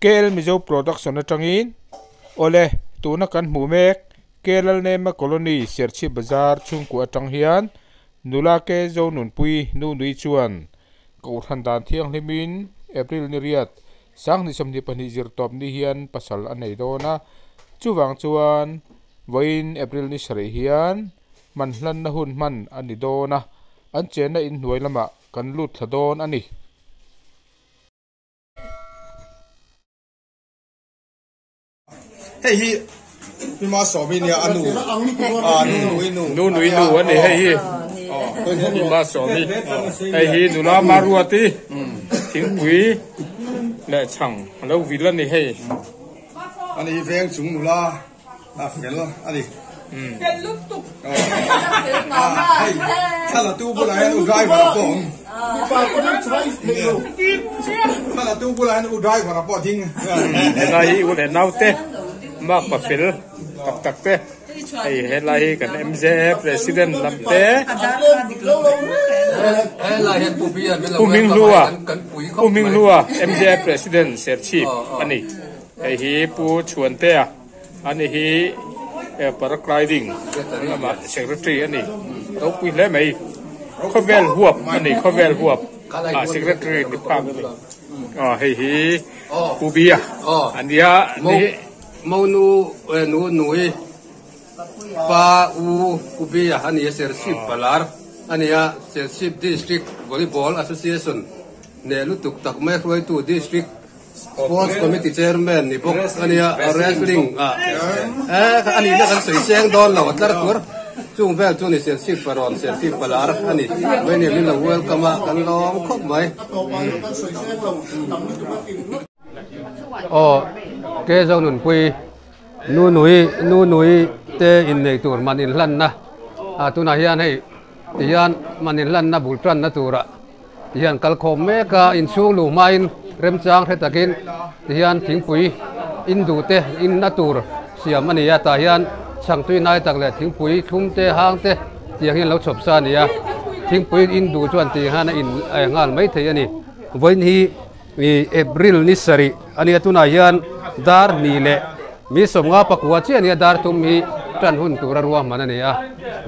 KL Mizo Production atangin awle tuna kan hmuh mek KL Nema Colony Serchhip Bazar chhungkua atang hian nula ke Zonunpui nu nui chuan Kohhran dan thianghlimin April ni riat Sanghnih 22 zir tawp ni hian pasal a nei dawn a, chuvang chuan vawiin April ni sarih hian man hlanna hun hman a ni dawn a, an chenna inhnuai lamah kan lut thla dawn a ni. Hei hi Pima Sawmi nia a nu a nu nui nu nu nui nu a ni hei hi Pima Sawmi hei hi nula Maruati thingpui leh chhang a lo vil a ni hei ani hi veng chung nula a fel a ni fel lutuk hei thla tu bulah hian u driver a pawh awm thla tu bulah hian u driver a pawh ding helai hi u leh naute mak pa fel tak tak te hei helai hi kan MJA president lam te Pu Hminghlua Pu Hminghlua MJA president Serchhip a ni hei hi Pu Chhuantea Ani hi paragliding lamah secretary a ni ropui hle mai khawvel huap a ni khawvel huap ah secretary ni phak a ni aw hei hi Pu Bia a nia ni Monu nu nui pa u Pu Bia a ni a Serchhip Palar a nia Serchhip District Volleyball Association neh lutuk tak mai hruaitu District Sports Committee Chairman ni bawk a nia, wrestling ah eh a nihna kan sawi seng dawn lo a tlar tur chung vel chu ni Serchhip parawn Serchhip palar a ni mai ni min lo welcome a kan lawm khawp mai. Aw ke zo nunpui nu nui nu nui te innei tur man inhlanna ah tunah hian hei tihian man inhlanna bul tanna turah Tihian kalkhawm mek a, inchhung luh hmain remchang hre takin tihian thingpui in duh te in a tur siam a ni a, tah hian chhangtui nai tak leh thingpui thlum te hang te tiang hian lo chhawp sa a ni a, thingpui in duh chuan tih hian a in nghal mai thei a ni. Vawiin hi April ni sarih a ni a, tunah hian dar hnih leh mi 50 pakua chiah a ni a, dar thum hi tan hun tura ruahman a ni a,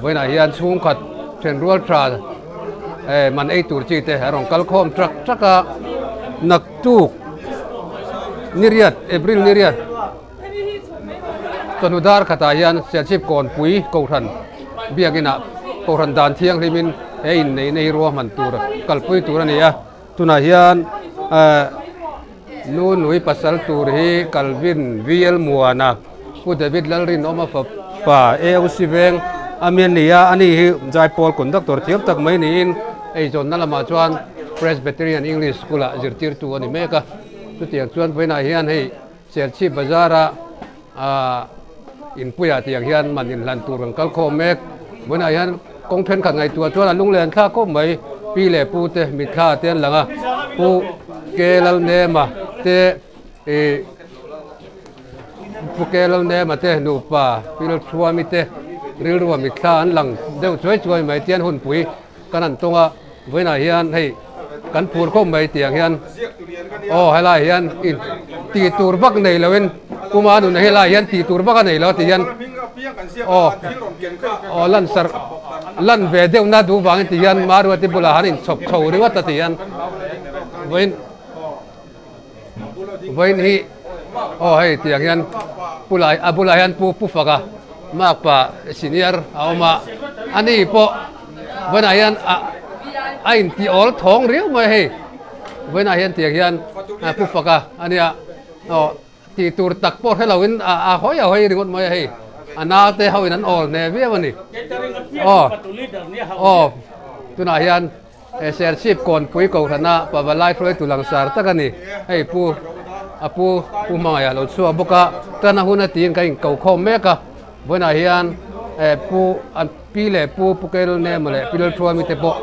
vawiinah hian chhungkhat thenrual tha man ei tur chi te a rawn kal khawm trak trak a, naktuk ni riat April ni riat chawhnu dar khatah hian Serchhip Kawnpui Kohhran biakinah Kohhran dan thianghlimin he inneihna hi ruahman tur kalpui tur a ni a, tunah hian nu nui pasal tur hi Calvin VL Muana Pu David Lalrinawma fapa AOC veng a mi a ni a, ani hi Jaipawl conductor thiam tak mai niin eizawnna lamah chuan Presbyterian English School ah zirtirtu a ni mek a, chutiang chuan vawiinah hian hei Serchhip bazar ah inpuiah tiang hian man inhlan tur kan kal khawm mek, vawiinah hian kawng thenkhat ngaihtuah chuan a lunglen thlak khawp mai, pi leh pu te mitthla te an lang a, Pu Ke Lalnema te ih. Pu Ke Lalnema te nupa Pil Thuami te rilrua mitthla an lang deuh chuai chuai mai tian hunpui kan han tawng a, vawiinah hian hei kan phur khawp mai tiang hian aw helai hian in tih tur vak nei loin Puma nuna helai hian tih tur vak a nei lo ti hian aw aw lan sarh lan ve deuh na duh vangin ti hian Maruati bulah han inchhawp chho ringawt a ti hian vawiin. Vawiin hi aw hei tiang hian pu lai a bulah hian pu pu faka makpa senior a awm a ani pawh vawiinah hian a a inti awl thawng riau mai hei vawiinah hian tiang hian pu faka ania aw tih tur tak pawh hre loin a a hawi a hawi ringawt mai a hei a naute ho in an awl hneh viau a ni aw aw tunah hian. He Serchhip Kawnpui Kohhrana Pavalai hruaitu langsar tak a ni. Hei pu a pu Pu Hmangaih a lo chhuak bawk a, tan a hun a tiin kan inko khawm mek a. Vawiinah hian pu an pi leh pu Pu Keilnema leh Pi Lalthuami te pawh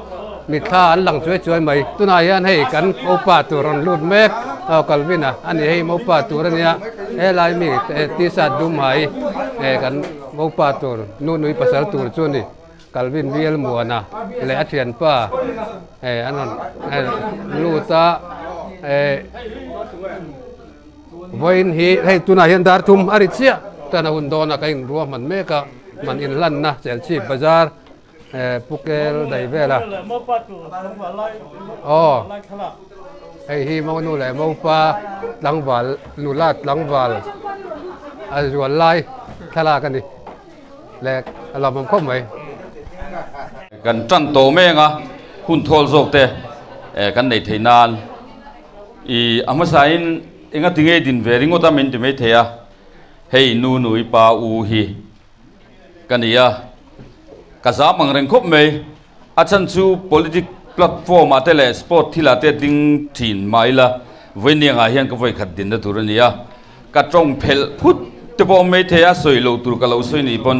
mitthla an lang chuai chuai mai. Tunah hian hei kan mopa tur rawn lut mek aw Calvin a a ni hei mopa tur a nia helai mi t-shirt dum ha hi kan mopa tur nu nui pasal tur chu a ni. Calvin Bial Muana leh a thianpa an rawn lut a. Vawiin hi hei tunah hian dar thum a ri chiah tan a hun dawn a ka inruahman mek a, man inhlanna Serchhip bazar Pukel daih vel a. Aw hei hi Monu leh Mopa tlangval nula tlangval a zual lai thlalak a ni le a lawmawm khawp mai. Kan tan tawh meng a, hun thawl zawk te kan nei theih nan i a hmasain enga tinge din ve ringawt a min ti mai thei a, hei nu nui pa u hi ka ni a, ka zam ang reng khawp mai. A chhan chu politic platform ah te leh sport thil ah te ding thin mah ila vawiin ah hian ka vawi khat dinna tur a ni a, ka tawng phelh phut te pawh awm mai thei a, sawi lo tur ka lo sawi nih pawn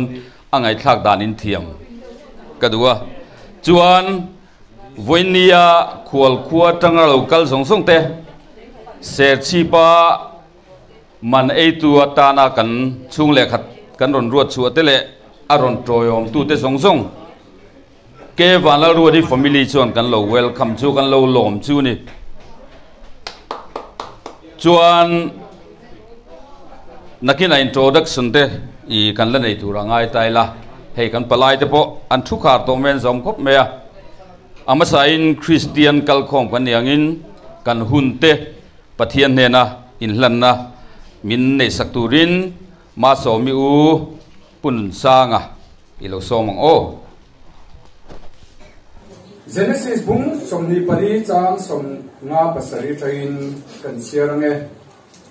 a ngaihthlak dan in thiam ka duh a. Chuan vawiin khual khua atanga lo kal zawng zawng te Serchhipa Man eitu atana kan chhung leh khat kan rawn ruat chhuah te leh a rawn tawiawm tute zawng zawng Ke Vanlalruati family chuan kan lo welcome chu kan lo lawm chu ni. Chuan nakinah introduction te i kan la nei tur a ngai ta ila, hei kan palai te pawh an thu khar tawh mai an zawm khawp mai a. A hmasain Kristian kalkhawm kan ni angin kan hun te Pathian hnena inhlanna min neihsak turin Masawmi u Pu Nunsanga i lo sawm ang aw. Genesis bung 24 chang 57 tangin kan chhiar ang e.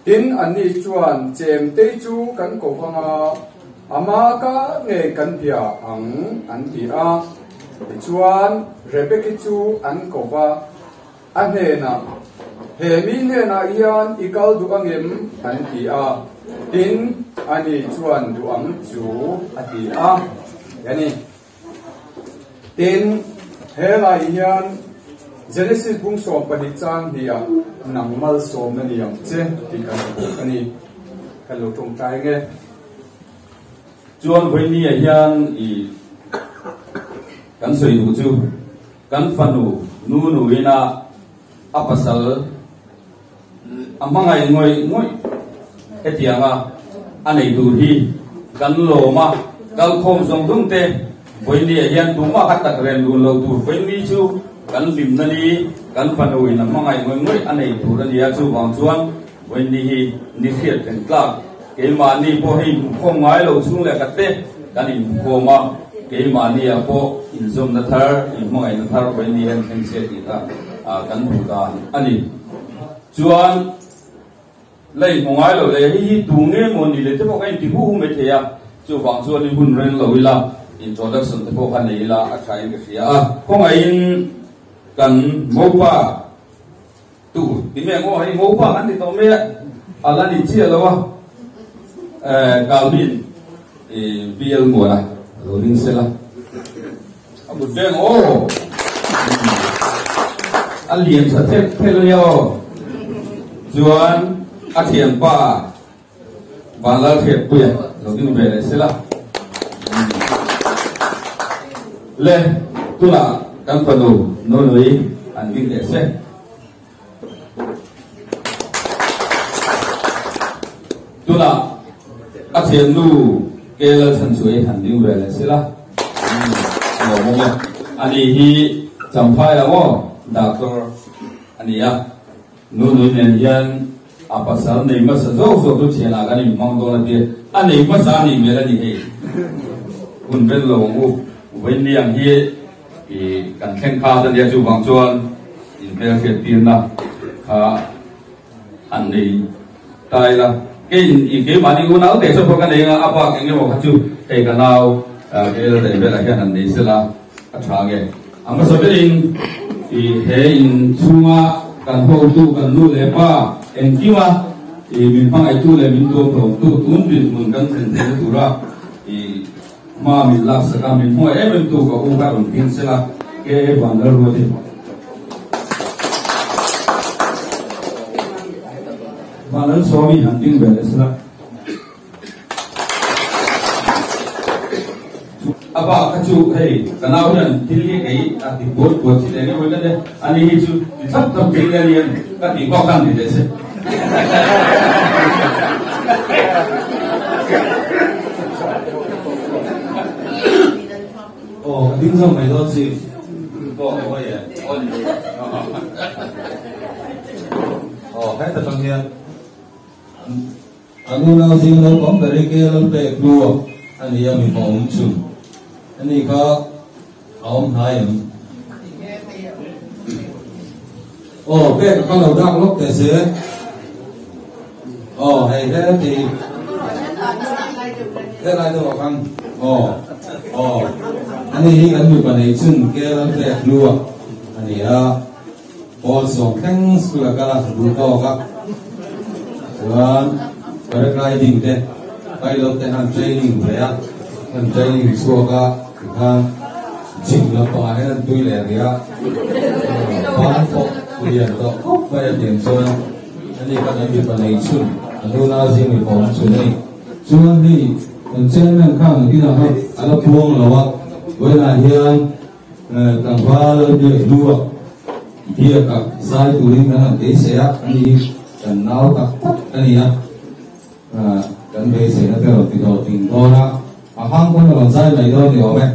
Tin, anni chuan chemtei chu kan ko vang a, ama ka nge kan bia ang an ti a. Tichuan, Rebeki chu an ko va. A hnenah, He mi hnenah hian i kal duh angem? an ti a. Tin, ani chuan duh ang chu a ti a. A ni. Tin, he lai hian Genesis bung 12 chang hnih-ah nang malsawmna ni ang che tih kan hmu bawk a ni. Kan lo tawngtai ang e. Chuan vawinia hian i kan sawi duh chu. Kan fanu nu nuin a a pasal a hmangaih ngawih ngawih hetianga a nei tur hi kan lawm a, kalkhawm zawng zawng te vawinia hian tumah kha tak rem dun lo tur vawiin chu kan hlimna ni kan fanu in a hmangaih ngawih ngawih a nei tur a nia, chuvang chuan vawiin hi ni hriat reng tlak Keimahni pawh hei inhmukhawm ngai lo chhung leh khat te kan inhmukhawm a, keimahni-ah pawh inzawmna thar, inhmangaihna thar vawiin hian thleng se tih kha kan hmuh dan a ni. Chuan la inhmu ngai lo leh hei hi tu nge maw ni leh te pawh ka inti hu hu mai thei a, chuvang chuan i hun reng lo ila introduction te pawh kha nei ila a tha in ka hria a. Khawngaihin kan mopa Tu ti mai ang aw, hei mopa kan ti tawh mai a, a la ni chiah lo a, eh Calvin i VL Muana a lo ding sel a, a kut veng aw, a lian tha thek thek a nia aw, chuan a thianpa Vanlalhriatpuia lo ding ve leh sela. Le tunah kan fanu Nunui an ding leh se. Tunah a thiannu K Lalchhanchuai han ding ve leh sela. A lawmawm e. Ani hi Champhai ah maw doctor a ni a. Nunui nen hian A pasal nei hmasa zawk zawk chu thianah kan inhmang dawn a tia, a nei hmasa a nih hmel a ni hei. Hun vel lo ang u, vawiin ang hi i kan thleng khat a nia chuvang chuan inhmelhriat tirna kha han nei ta ila. Kei i keimahni unau te saw pawh ka nei anga a bak eng emaw kha chu hei ka nau Gail Daivela hian han nei sela a tha nge. A hmasa berin i he in chhunga kan hotu kan nu leh pa engkima i min hmangaihtu leh min tuamhlawmtu tun dinhmun kan thlen theihna tura i hma min laksak a min hmuh em em tu ka u kha rawn ding sela K.A. Vanlalruati. Vanlalsawmi han ding ve leh sela. A pa kha chu hei ka nau hian thil hi kei a ti buat buat thin eng emaw hian e ani hi chu ti thlap thlap thil ania ka tih pawh khan ti leh se. Aw ka ding zawk mai dawn si. Pawh ka hawi e. Aw heta tang hian an unau zing naupang ber hi ke lam pek hnu a ni a mipa awm chhun ani kha a awm hnai em? Aw pek a kha lo dak lawk teh se. Aw hei he ti helai deuh ah khan aw aw ani hi kan mipa nei chhun ke lam pek hnu a ni a. Pawl sawm thleng school a kal a, bul tawk a, chuan paragliding te pilot te han training ve a, han training chhuak a, tikhan gym lampangah hian an tui leh rih a, ban pawh lian tawh khawp mai a tiang chuan ani kha kan mipa nei chhun a nuna zing mipa awm chhun a ni. Chuan hei kan chairman khan nakinah khan a la puang lo a, vawiinah hian Tlangval biak hnuah biaka zai turin kan han beisei a, ani hi kan nau tak tak a ni a, kan beiseina te rawn ti dawh ting dawn a, a hang pawn a rawn zai mai dawn ni awm e,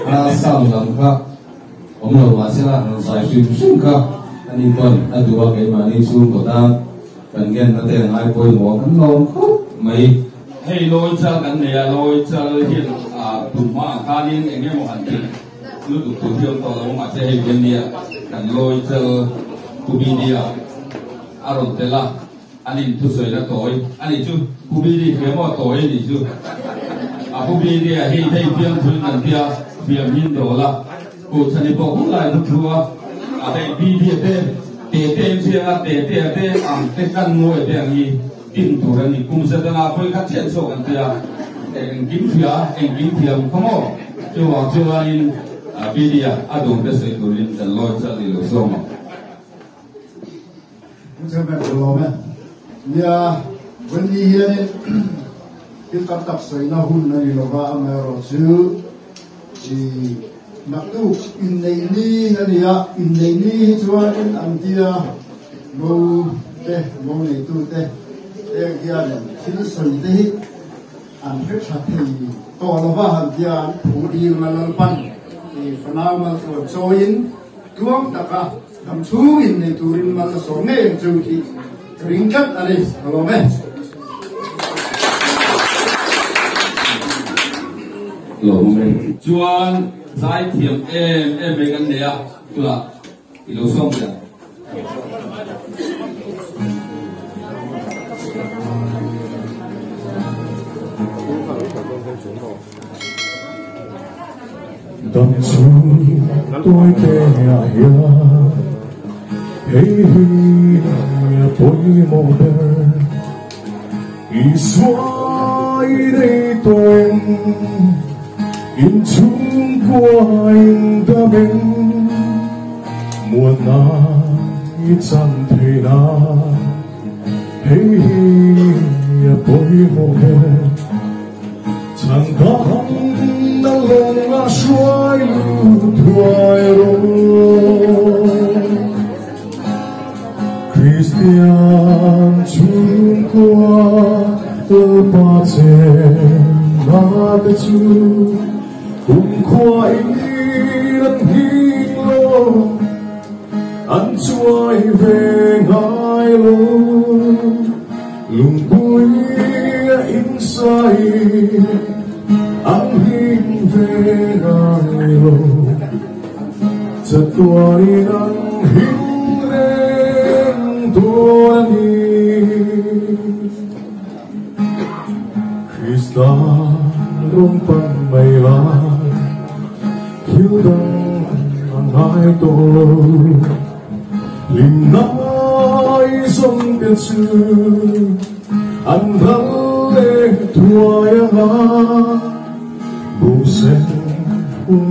a sound lam kha awm lo mah se la rawn zai hrim hrim kha ani pawn a duh a, keimahni chhungkaw tan kan ngenna te a ngai pawimawh a, kan lawm khawp mai. Hei lawi chal kan nei a, lawi chal hian tum hmaah khanin eng emaw han tih lutuk tur hi awm tawh lo mahse hei hian nia kan lawi chal Pu Bidi-a a rawn tel a, an inthusawina tawi a nih chu. Pu Bidi hria maw tawi a nih chu. A Pu Bidi-a hi hei fiamthuin kan tia fiam hin dawl a, Pu Chhani pawh hun lai thu thu a, a hei Bidi-a te Tete in hria a, Tete-a te ang te kan ngawi te ang hi. Din tur a ni. Kum Setana pawh kha chiah chhuak an tia, engkim hria, engkim thiam kha maw? Chuvang chuanin Bilia a dawr te sawi turin kan lawi chalh ni lo zawng ang. Pu Chairman ka lawm e. Nia, Wendy hianin thil tam tak sawina hun a ni lova, amaherawhchu i naktuk inneih ni a ni a, inneih ni hi chuanin an tia mo te, mo neitu te heng hianin thil sawi te hi an hre tha thei tawh lova han tia an phu dilna Lalpan i fanau maltluan chawiin tluang taka dam chhung innei turin mal a sawm ngei ang chu tih ka ring tlat a ni, ka lawm e. Lawm e. Chuan zaithiam em em mai kan nei a, tunah i lo sawm teh ang. Dam chhung tawi te ah hian hei hi a pawimawh ber. Isua i nei tawh em, inchhungkua in dam em, muanna i chan thei nan hei hi a pawimawh ber. Chhan dang na lawng a hruai lut thuai rawh. Kristian chhungkua Lalpa chenna te chu kumkhua in an hing lo, an chuai ve ngai lo. Lungpui a insai an hing ve ngai lo. Chatuanin an hing reng dawn a ni. Krista rawn pan mai lai thil dang a ngai tawh lo. Hlimna i zawm te chu an ral leh thuai anga. Buhsen hun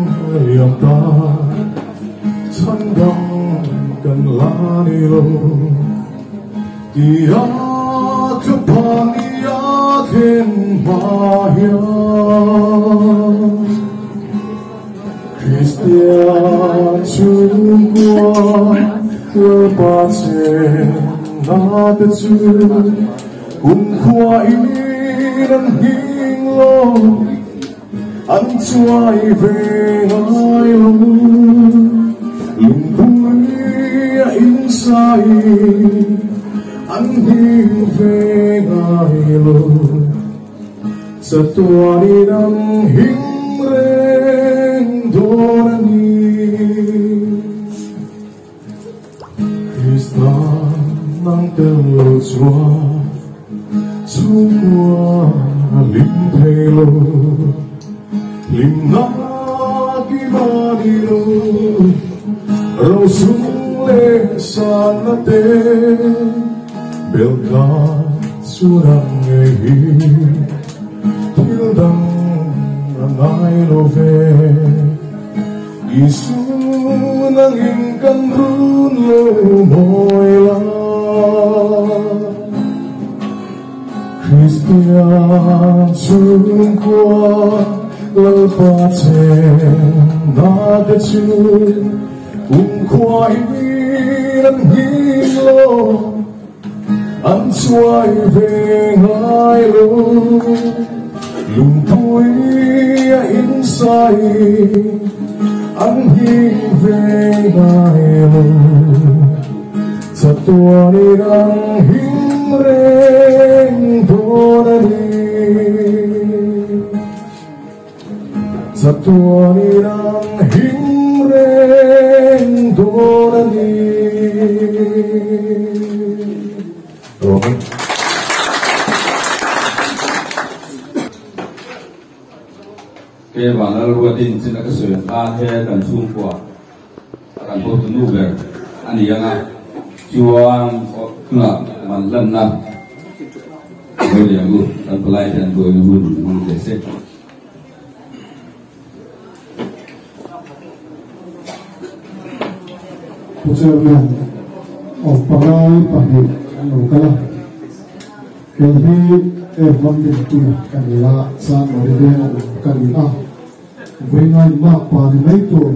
liam ta chhan dang kan la ni lo. Tia ka phani a khen hma hian Kristian chhungkua Lalpa chenna te chu. Kum khua in an nghing lo an chuai ve ngai lo lungpui a in sai an nghing ve ngai lo chatuanin an him reng dawn a ni Krista nang tel lo chuan chhungkua lim thei lo lim na ki ma ni lo ro sung le san na te bel ka chuang nge hi thil dang ngai lo ve Isu nang in kan run lo moi la Christian chung qua lal pa chen na te chu kum khua in an hin lo an chuai ve ngai lo lungpui a in sai an hin ve ngai lo chatuanin an him reng dawn a ni chatuanin an him reng dawn a ni Ke vanlal ruatin chin a ka sawi ang khan he kan chhungkua a kan hotu nu ber a ni ang a, chuan tunah man hlanna hawi leh ang u, kan palai te an buaina hun hmang teh se. Pu Chairman of palai pahnih an lo kal a, kei hi F1 Dinpuia ka ni a, Chanmari venga awm ka ni a, vawi mak pa ni mai tur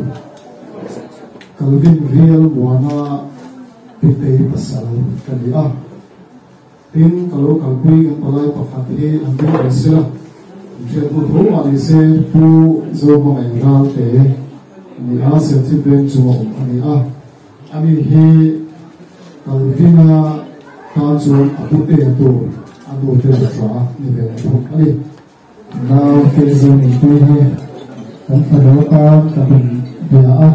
Calvin Rial Muana Pitei pasal ka ni a, tin ka lo kalpui kan palai pakhat hi an ding ve sela, hriat hnu tho mah ni se Pu Zohmangaih Ralte ni a, Serchhip veng chu a awm a ni a, ani hi Calvina tan chuan a pute tur a nu te tha ni ve thung a ni. Nau ke zo nunpui hi kan fanu tan ka in bia a,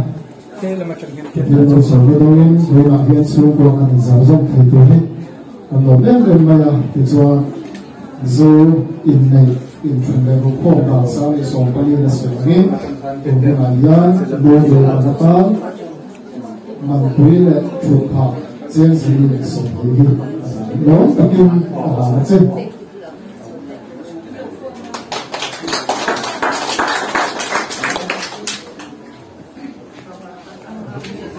Pathian malsawmna dawngin vawiinah hian chhungkua kan inzau zawm thei tur hi kan lawm em em mai a, tichuan zu inneih inthen leh rukhawm dan sang leh 14 a sawi angin tun hunah hian nu leh an atan manpui leh thutphah cheng 120 hi lawm takin a hlan a che.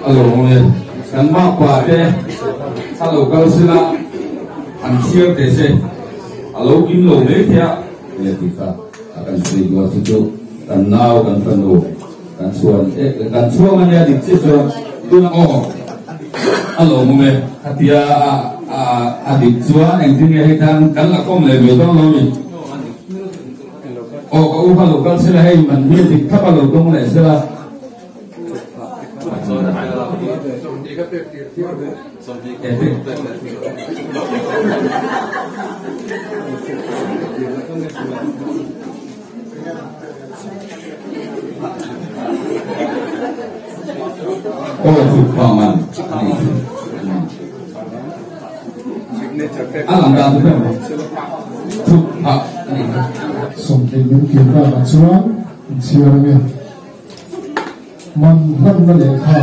Alo nge kan ma pa te alo kal sila an chhiar te se alo kim lo mai thia le ti kha a kan sui dua chu chu kan nau kan fanu kan chuan e kan chuang ania dik che chuan tun aw alo nge khatia a a a dik chuan engtin nge hei tan kan la kom le ve dawn lo ni aw ka u kha lo kal sila hei man hi dik thap a lo dawng leh sila. Aw thut pa man a lang dan chu thut pha ani. 20 min kir takah chuan inchhiar ange. Man hlanna lehkha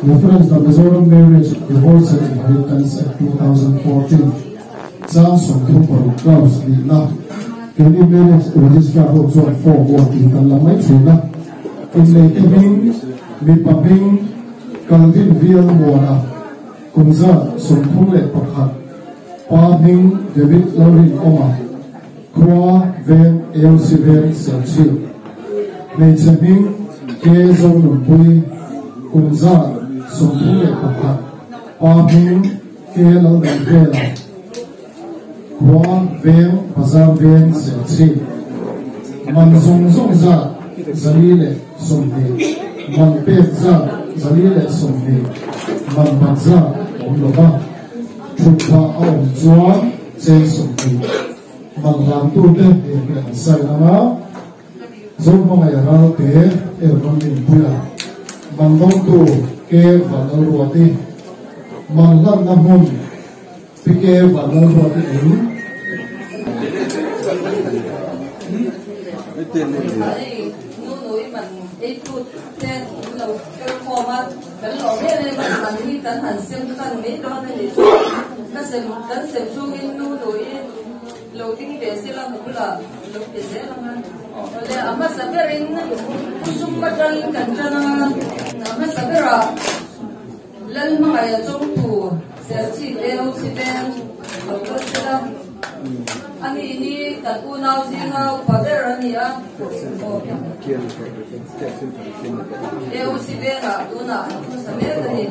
Reference the Mizoram Marriage, Divorce and Inheritance Act 2014 chang 36 clause nihna keini marriage registrar ho chuan form 1 tih kan la mai thin a, innei te hming mipa hming Calvin Vial Muana kum zat 31 pa hming David Lalrin Awma khua veng AOC veng Serchhip hmeichhe hming K Zonunpui kum zat 31 pa hming K Laldan Vela Khua veng bazar veng Serchhip man zawng zawng zat 420 man pek zat 420 man bat zat awm lo va thutphah a awm chuan cheng 20 man hlang tute he hi an sign anga Zohmangaih Ralte Ervan Rinpuia man dawngtu K Vanlalruati man hlanna hmun Pi K Vanlalruati in. Nunui man eitut te in lo kal khawm a, kan lawm em em a, man hi kan han sem tan mai dawn a nih chu. Ka sem kan sem chungin Nunui lo ding ve sela ka bulah lo pe zel ang a. Awle a hmasa berin pu sum atangin kan tan ang a, a hmasa berah Lalhmangaih a chawngtu Serchhip AOC Bank lo kal sela, ani hi kan unau zinga upa ber a ni a, AOC Bank-ah tunah an hmasa mek a ni.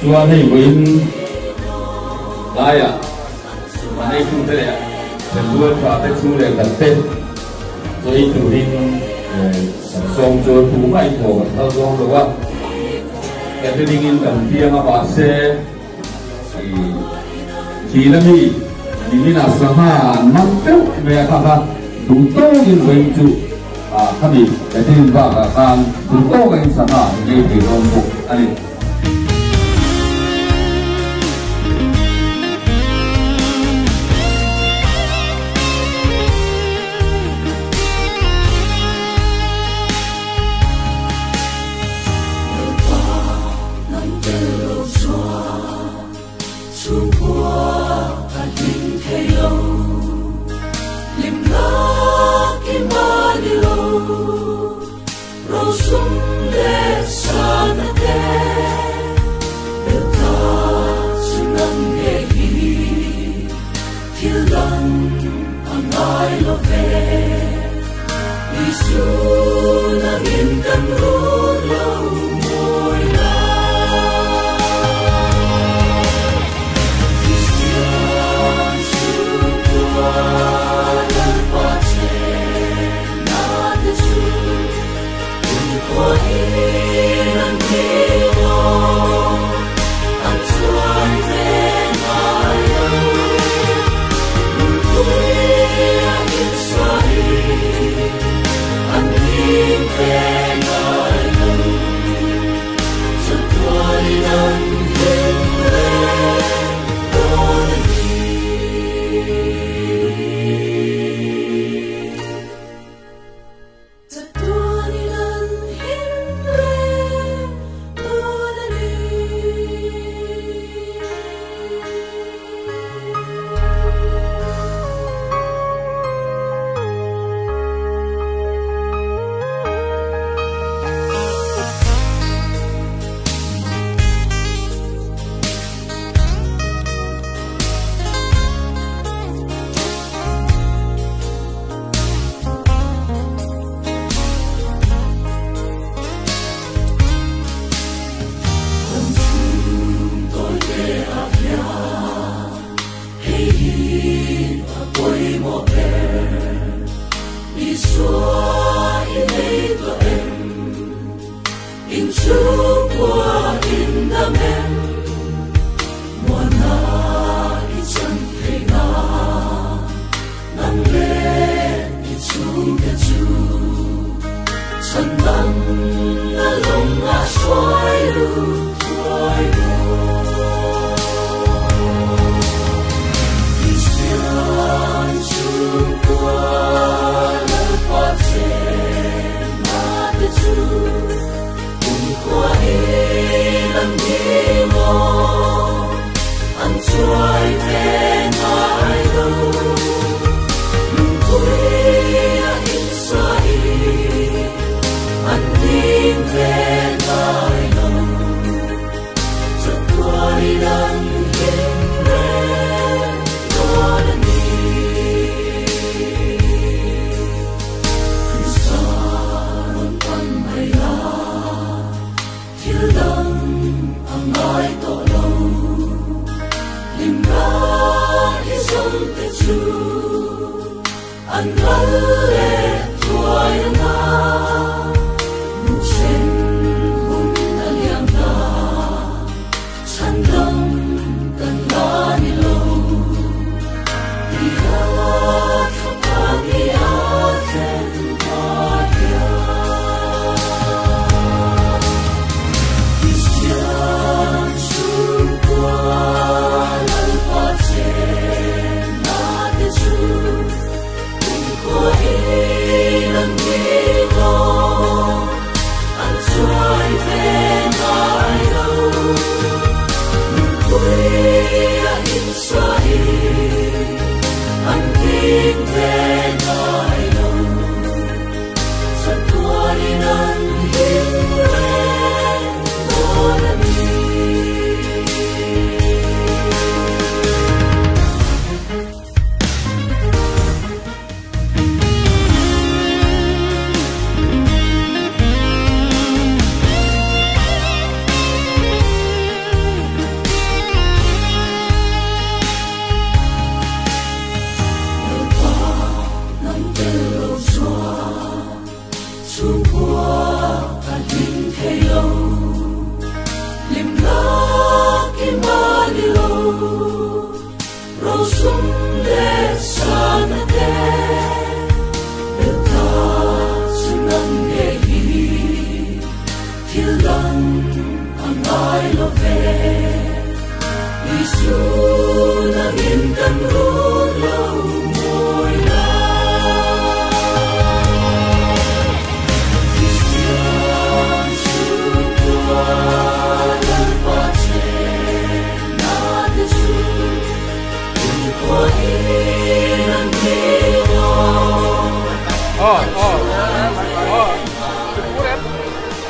Chuan hei vawiin laiah a neitute leh thlenrual tha te chu leh kan te chaw ei turin kan sawm chu tumah in thaw kan phal zawng lo a, catering in kan piang a mahse thil ami nimin ah sangha an man teuh mai a kha kha duh tawkin vawiin chu khami catering bakah khan duh tawkin sangha an ei thei dawn bawk a ni.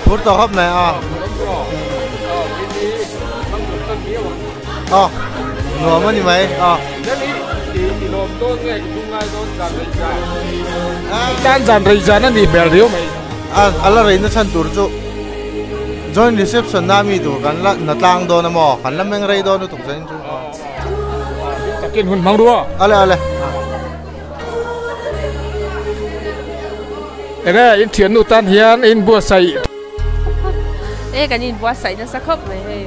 Phur tawh khawp mai a. Aw nuam a ni mai aw. Tan zan rei zan a nih hmel riau mai. A a la reina chhan tur chu joint reception na mi tur kan la na tlang dawn a maw kan la meng rei dawn lutuk zanin chu. Takin hun hmang rua. Ale ale. Enge in thiannu tan hian in buatsaih. E kan in buatsaih nasa khawp mai hei.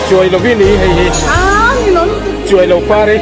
Chuai lo vi ni hei hi. Chuai lo pari.